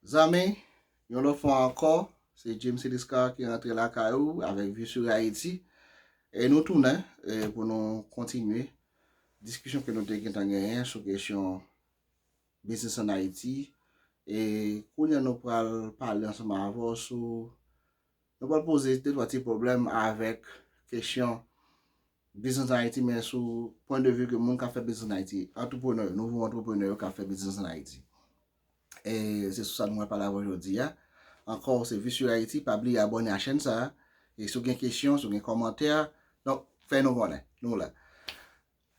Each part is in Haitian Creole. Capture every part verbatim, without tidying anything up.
Zanmi, yon lòt fwa ankò, se James Eliscar ki rantre lakay ou avèk Vue sur Haïti. E nou tounen e, pou nou kontinye diskisyon ke nou te gentan genyen sou kesyon biznis ann Ayiti. E kounye a nou pral pale ansanm avè w sou, nou pral poze de twa ti pwoblèm avèk kesyon biznis ann Ayiti, men sou pwen de vi ke moun k ap fè biznis ann Ayiti, antreprenè, nouvo antreprenè yo k ap fè biznis ann Ayiti. E se sou sa nou pral pale avè w jodi a. Ankò, se Vue sur Haïti, pa bliye abòne a chèn sa a. E si w gen kesyon, si w gen kòmantè, donk, fè nou konnen, nou la.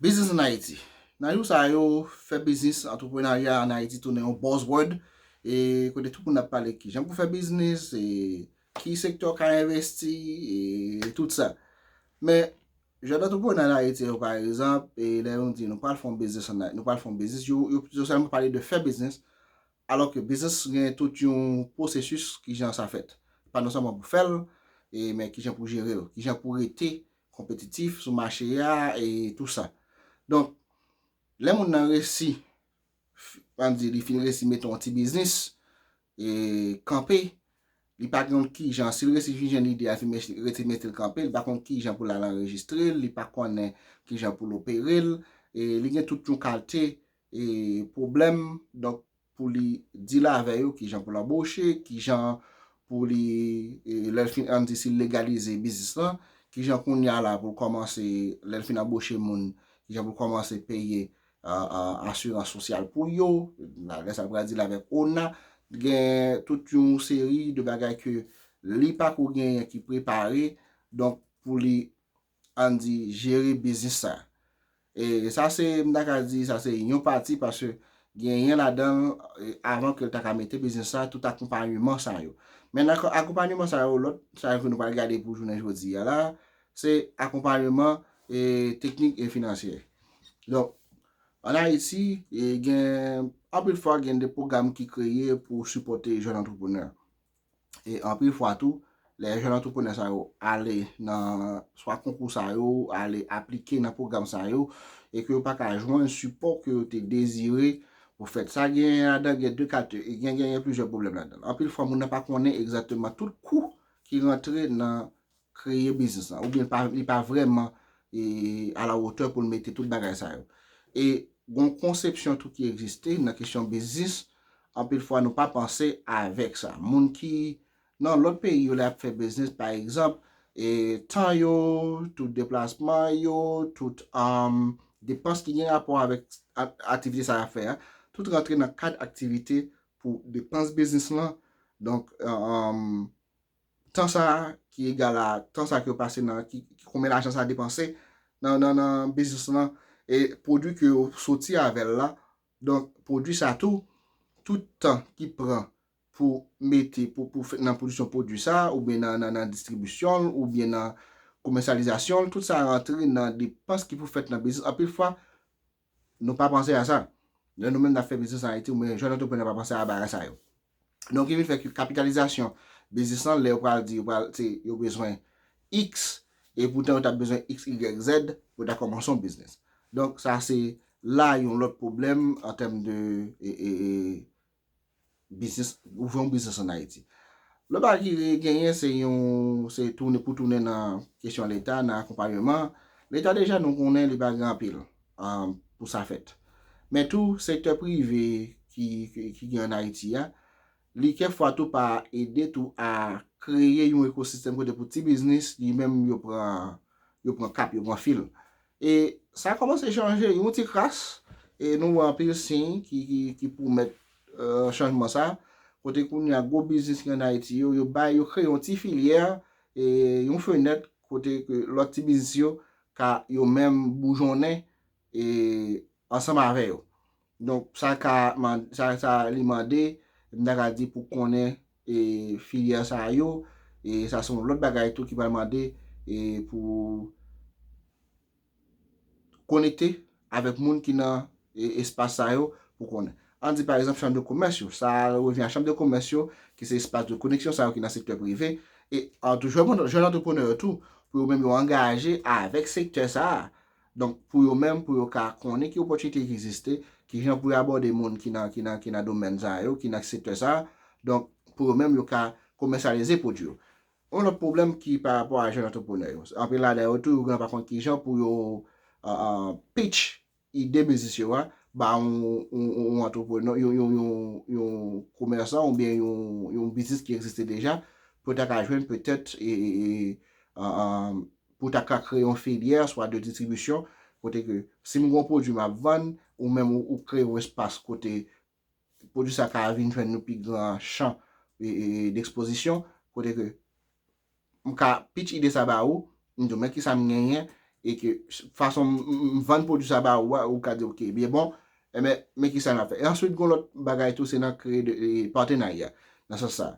Biznis ann Ayiti. Nan jou sa yo, fè biznis, antreprenarya ann Ayiti tounen yon buzzword. E kote tout moun ap pale kijan pou fè biznis, e ki sektè w ka envesti, e tout sa. Men, jèn antreprenè ann Ayiti yo, pa egzanp, e lè yo di nou pral fè yon biznis, ann Ay- nou pral fè yon biznis, yo, yo, yo sèlman pale de fè biznis, alò ke biznis gen tout yon pwosesis kijan sa fèt. Pa non sèlman pou fè l, e, men kijan pou jere l, kijan pou rete konpetitif sou mache a e tou sa. Donk, lè moun nan resi, ann di, li fin resi mete yon ti biznis e kanpe, li pa konn kijan, si l resi fin jwenn lide a, fin met- resi mete l kanpe, li pa konn kijan pou l al anrejistre l, li pa konnen kijan pou l opere l, e li gen tout yon kalte e pwoblèm, donk, pou li deal avè yo, kijan pou l anboche, kijan pou li, e, lè l fin, ann di, si l legalize biznis lan, kijan kounye a la pou l kòmanse, lè l fin anboche moun, kijan pou l kòmanse peye, a, a, asirans sosyal pou yo, la, lè sa l pral deal avèk ona, gen tout yon seri de bagay ke li pako genyen ki prepare, donk, pou li ann di, jere biznis sa. E sa se, m ta ka di, sa se yon pati, paske genyen ladan l, e, avan ke l ta ka mete biznis sa, tout akonpayman sa yo. Men nan akonpayman sa yo, lòt sa yo ke nou pral gade pou jounen jodi a la, se akonpayman, e, teknik e finansyè. Donk, ann Ayiti, e, gen, anpil fwa, gen de pwogram ki kreye pou sipòte jèn antreprenè. E anpil fwa tou, lè jèn antreprenè sa yo ale nan swa konkou sa yo, ale aplike nan pwogram sa yo, e ke yo pa ka jwenn sipò ke yo te dezire pou fèt. Sa gen ladan, gen de kalte, e gen, gen, gen plizyè pwoblèm ladan. Anpil fwa, moun nan pa konnen egzakteman tout kou ki rantre nan kreye biznis lan, oubyen pa, li pa vrèman, e, a la wotè pou l mete tout bagay sa yo. E gon konsepsyon tou ki egziste nan kesyon biznis, anpil fwa nou pa panse avèk sa. Moun ki nan lòt peyi yo lè y ap fè biznis, pa egzanp, e tan yo, tout deplasman yo, tout, um, depans ki gen rapò avèk a- aktivite sa y ap fè a, tout rantre nan kad aktivite pou depans biznis lan. Donk, um, tan sa a ki egal a tan sa a ke yo pase nan, ki, ki konbyen lajan sa a depanse nan, nan, nan biznis lan, e pwodui ke yo soti avè l la. Donk, pwodui sa tou, tout tan ki pran pou mete, pou, pou fè nan pwodiksyon pwodui sa, oubyen nan, nan, nan distribisyon l, oubyen nan komèsyalizasyon l, tout sa rantre nan depans ki pou fèt nan biznis. Anpil fwa, nou pa panse a sa. Lè nou menm n ap fè biznis an Ayiti, oubyen jèn antreprenè pa panse a bagay sa yo. Donk, ki vin fè ke kapitalizasyon biznis lan, lè yo pral di, yo pral, se, yo bezwen X, e poutan yo t ap bezwen X, Y, Z pou ta kòmanse yon biznis. Donk, sa se la yon lòt pwoblèm an tèm de e, e, e, biznis, ouvri yon biznis an Ayiti. Lòt bagay ki genyen, se yon, se tounen, pou tounen nan kesyon Leta, nan akonpayman. Leta deja nou konnen li pa gen anpil, um, pou sa fèt. Men tou, sektè prive ki, ki, ki gen an Ayiti a, li kèk fwa tou pa ede tou a kreye yon ekosistèm kote pou ti biznis, li menm yo pran, yo pran kap, yo pran fil. E sa kòmanse chanje yon ti kras, e nou wè anpil siy ki, ki, ki pwomèt, e, chanjman sa, kote kounye a gwo biznis ki an Ayiti yo, yo bay, yo kreye yon ti filyè, e, yon fenèt, kote ke lòt ti biznis yo ka yo menm boujonnen, e, ansanm avè yo. Donk, sa ka man- sa, sa li mande, m ta ka di pou konnen, e, filyè sa yo, e sa se yon lòt bagay tou ki pral mande, e, pou konekte avèk moun ki nan, e, espas sa yo pou konnen. Ann di, pa egzanp, chanm de komès yo. Sa revyen a chanm de komès yo, ki se espas de koneksyon sa yo ki nan sektè prive. E an tou, jèn, jèn antreprenè yo tou, pou yo menm yo angaje avèk sektè sa a. Donk, pou yo menm, pou yo ka konnen ki opòtinite ki egziste, ki jan pou yo abòde moun ki nan, ki nan, ki nan domèn sa yo, ki nan sektè sa a, Donk, pou yo menm, yo ka komèsyalize pwodui yo. Yon lòt pwoblèm ki pa rapò a jèn antreprenè yo. Anpil ladan yo tou, yo genlè pa konn kijan pou yo uh, uh, pitch ide biznis yo a ba yon, yon, yon, yon antreprenè, yon, yon, yon, yon komèsan oubyen yon, yon biznis ki egziste deja, pou ta ka jwenn petèt e, e, e, uh, uh, pou ta ka kreye yon filyè swa de distribisyon, kote ke si m gen yon pwodui m ap vann, ou menm ou, ou kreye yon espas kote pwodui sa ka vin jwenn nou pi gran chan e, e, e, dekspozisyon, kote ke m ka pitch ide sa ba ou, m di w men kisa m genyen, e ke fason m, m, m vann pwodui sa ba ou a, ou ka di, "Ok, byen bon, enben, men kisa n ap fè." E answit, gen lòt bagay tou, se nan kreye de, e, patenarya. Nan sans sa,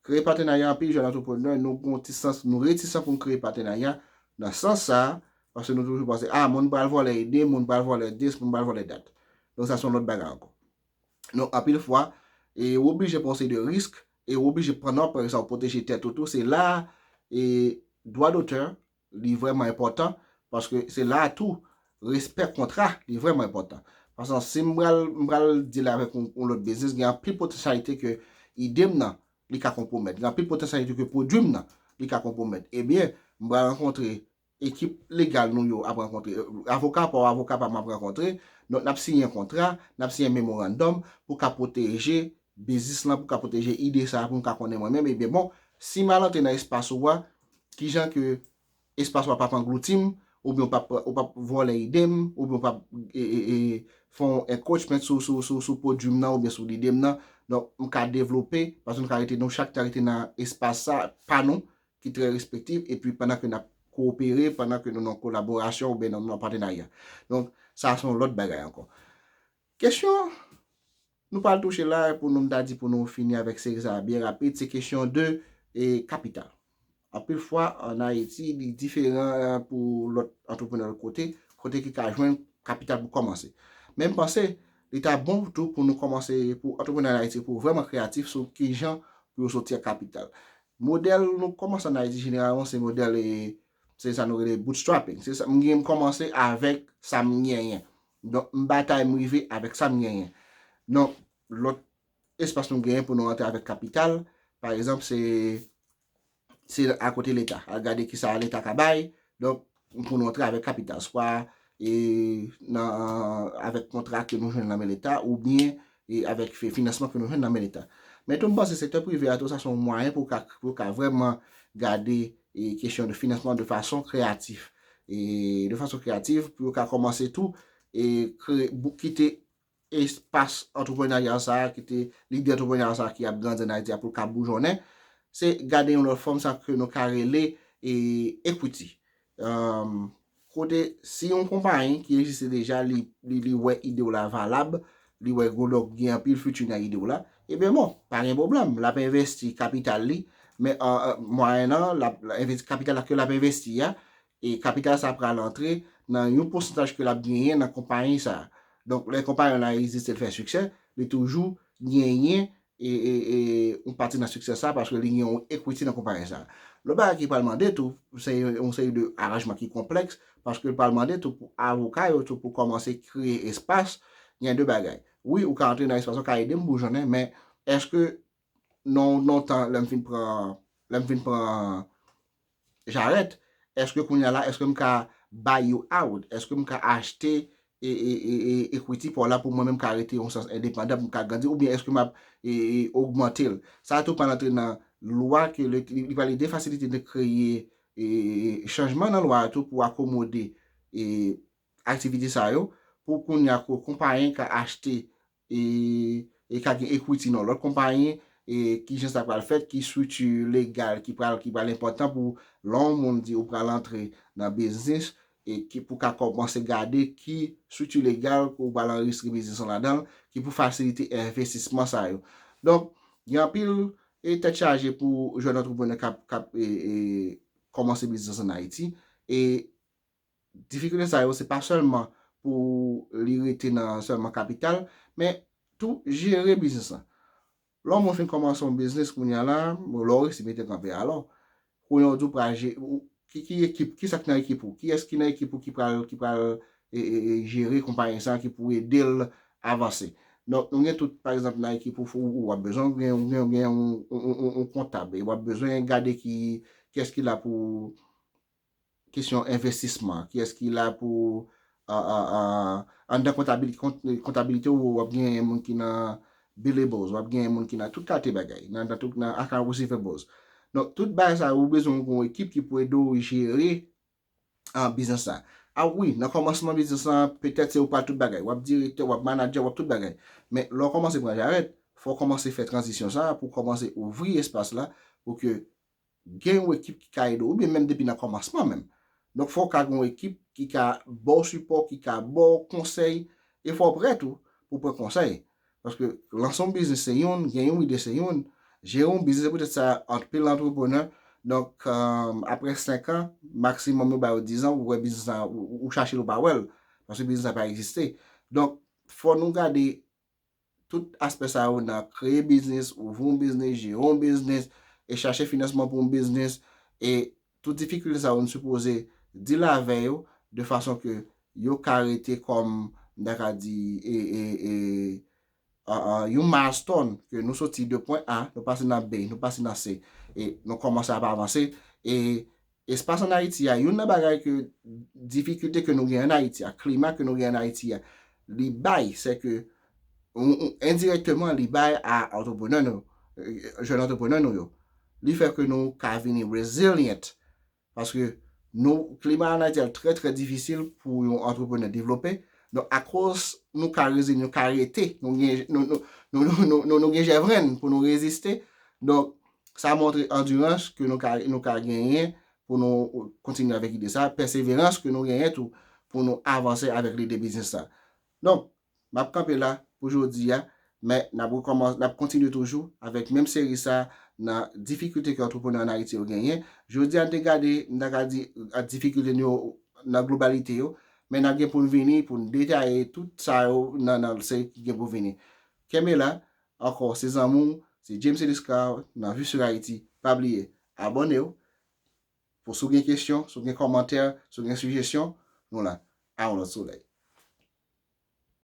kreye patenarya, anpil jèn antreprenè, nou gon ti sans, nou retisan pou n kreye patenarya. Nan sans sa, paske nou toujou panse, "Ah, moun pral vòlè ide, moun pral vòlè dis, moun pral vòlè dat." Donk, sa se yon lòt bagay ankò. Donk, anpil fwa, e ou oblije pran yon seri de risk, e ou oblije pran nan, pa egzanp, pwoteje tèt ou tou. Se la, e dwa dotè, li vrèman enpòtan, paske se la tou, respè kontra, li vrèman enpòtan. Paske si m pral, m pral deal avèk yon, yon lòt biznis, gen anpil potansyalite ke ide m nan, li ka konpwomèt. Gen anpil potansyalite ke pwodui m nan, li ka konpwomèt. Ebyen, m pral rankontre ekip legal nou yo ap rankontre, avoka pa w, avoka pa m ap rankontre, donk n ap siyen kontra, n ap siyen memorandòm pou ka pwoteje biznis lan, pou ka pwoteje ide sa a, pou m ka konnen mwen menm, ebyen bon, si m al antre nan espas ou a, kijan ke espas ou a p ap anglouti m, oubyen ou p ap, ou p ap vòlè ide m, oubyen ou p ap e, e, e, fè yon encroachment sou, sou, sou, sou pwodui m nan oubyen sou lide m nan. Donk, m ka devlope, paske nou ka rete, nou chak ta rete nan espas sa, pa nou, ki trè respektif, epi pandan ke n ap kowopere, pandan ke nou nan kolaborasyon oubyen nan, nan patenarya. Donk, sa se yon lòt bagay ankò. Kesyon nou pral touche la, pou nou, m ta di pou nou fini avèk seri sa a byen rapid, se kesyon de e, kapital. Anpil fwa, ann Ayiti, li diferan pou lòt antreprenè lòt kote, kote ki ka jwenn kapital pou kòmanse. Men m panse, li ta bon tou pou nou kòmanse, pou antreprenè ann Ayiti, pou vrèman kreyatif sou kijan pou yo soti ak kapital. Modèl nou kòmanse ann Ayiti, jeneralman, se modèl, e, se sa nou rele bootstrapping. Se sa, m gen, m kòmanse avèk sa m genyen. Donk, m batay, m rive avèk sa m genyen. Donk, lòt espas nou genyen pou nou rantre avèk kapital, pa egzanp, se, se akote Leta. Al gade kisa Leta ka bay. Donk, pou nou rantre avèk kapital, swa e nan, avèk kontra ke nou jwenn nan men Leta, oubyen e avèk fi-, finansman ke nou jwenn nan men Leta. Men tou, m panse sektè prive a tou, sa se yon mwayen pou ka, pou ka vrèman gade e kesyon de finansman de fason kreyatif. E de fason kreyatif, pou yo ka kòmanse tou e kreye, bou-, kite espas antreprenarya sa a, kite lide antreprenarya sa a ki ap grandi ann Ayiti a pou l ka boujonnen, se gade yon lòt fòm sa ke nou ka rele e equity. Èm, kote si yon konpayi ki egziste deja, li, li, li wè ide w la valab, li wè gen, gen anpil fiti nan ide w la, ebyen bon, pa gen pwoblèm, l ap envesti kapital li, men an, an mwayennan, l ap, l ap envesti kapital la ke l ap envesti a, e kapital sa pral antre nan yon pousantaj ke l ap genyen nan konpayi sa. Donk, lè konpayi la egziste, l fè siksè, li toujou genyen e, e, e, yon pati nan siksè sa, paske li gen yon equity nan konpayi sa. Lòt bagay ki pral mande tou, se yon, yon seri de aranjman ki konplèks, paske l pral mande tou pou avoka yo tou pou kòmanse kreye espas, gen de bagay. Wi, ou ka antre nan espas, ou ka ede m boujonnen, men èske nan, nan tan, lè m fin pran, lè m fin pran jarèt, èske kounye a la, èske m ka buy you out? Èske m ka achte e, e, e, e, equity pa w la pou mwen menm ka rete yon sans endepandan, pou m ka grandi, oubyen èske m ap e, e, ogmante l? Sa tou pral antre nan lwa ke le, li, li pral ede fasilite de kreye e, e, chanjman nan lwa a tou pou akomode e, aktivite sa yo, pou kounye a ko-, konpayi ka achte e, e ka gen equity nan lòt konpayi, e kijan sa pral fèt, ki estrikti legal ki pral, ki pral enpòtan pou lè yon moun di ou pral antre nan biznis, e ki pou ka kòmanse gade ki estrikti legal ke ou pral anrejistre biznis lan ladan l, ki pou fasilite envestisman sa yo. Donk, gen anpil e tèt chaje pou jèn antreprenè k ap, k ap e, e, kòmanse biznis ann Ayiti. E difikilte sa yo, se pa sèlman pou li rete nan sèlman kapital, men tou jere biznis lan. Lè yon moun fin kòmanse yon biznis kounye a la, bon, lè w resi mete kanpe alò, kounye a w di w pral je-, ou, ki, ki ekip, kisa ki nan ekip ou? Kiyès ki nan ekip ou ki pral, ki pral e, e, e, jere konpayi sa, ki pou ede l avanse? Donk, nou gen tout, pa egzanp, nan ekip ou, ou, ou ap bezwen gen, gen, gen yon, yon, yon, yon kontab, e w ap bezwen gade ki, kiyès ki la pou kesyon envestisman, kiyès ki la pou, a, a, a, anndan kontabil-, kont-, kontabilite ou, w ap gen moun ki nan billables, w ap gen moun ki nan tout kalite bagay, nan, nan tout, nan account receivables. Donk, tout bagay sa yo, ou bezwen yon ekip ki pou ede w jere an biznis la. A wi, nan kòmansman biznis la, petèt se ou pa tout bagay. W ap direktè, w ap manadjè, w ap tout bagay. Men lè w kòmanse pran jarèt, fò w kòmanse fè tranzisyon sa a pou w kòmanse ouvri espas la pou ke gen yon ekip ki ka ede w, oubyen menm depi nan kòmansman menm. Donk, fò w ka gen yon ekip ki ka ba w sipò, ki ka ba w konsèy, e fò w prè tou pou pran konsèy. Paske lanse yon biznis se youn, gen yon ide se youn, jere yon biznis, se poutèt sa anpil antreprenè, donk, euh, apre senk an, maksimòm yo ba yo diz an, ou wè biznis la, ou, ou chache l, ou pa wè l, paske biznis la pa egziste. Donk, fò nou gade tout aspè sa yo nan kreye biznis, ouvri yon biznis, jere yon biznis, e chache finansman pou yon biznis, e tout difikilte sa yo nou sipoze deal avè yo de fason ke yo ka rete kòm, m ta ka di, e, e, e, a, a, yon milestone ke nou soti de pwen A, nou pase nan B, nou pase nan C, e nou kòmanse ap avanse, e espas ann Ayiti a, youn nan bagay ke, difikilte ke nou gen ann Ayiti a, klima ke nou gen ann Ayiti a, li bay, se ke, ou, ou, endirèkteman, li bay a antreprenè nou, euh, jèn antreprenè nou yo. Li fè ke nou ka vini resilient. Paske nou, klima ann Ayiti a trè, trè difisil pou yon antreprenè devlope. Donk, akoz nou ka rezilyan, nou ka rete, nou gen, nou, nou, nou gen jèvrenn pou nou reziste. Donk, sa montre andirans ke nou ka, nou ka genyen pou nou kontinye avèk ide sa, pèseverans ke nou genyen tou pou nou avanse avèk lide biznis sa. Donk, m ap kanpe la pou jodi a, men n ap rekòmans-, n ap kontinye toujou avèk menm seri sa nan difikilte ke antreprenè ann Ayiti yo genyen. Jodi a, n te gade, n ta ka di, a difikilte nou yo nan globalite yo, men n ap gen pou n vini, pou n detaye tout sa yo nan, nan seri ki gen pou vini. Kenbe la, ankò, se zanmi w, se James Eliscar nan Vue sur Haïti. Pa bliye, abòne w. Pou si w gen kesyon, si w gen kòmantè, si w gen sijesyon, nou la. A yon lòt solèy.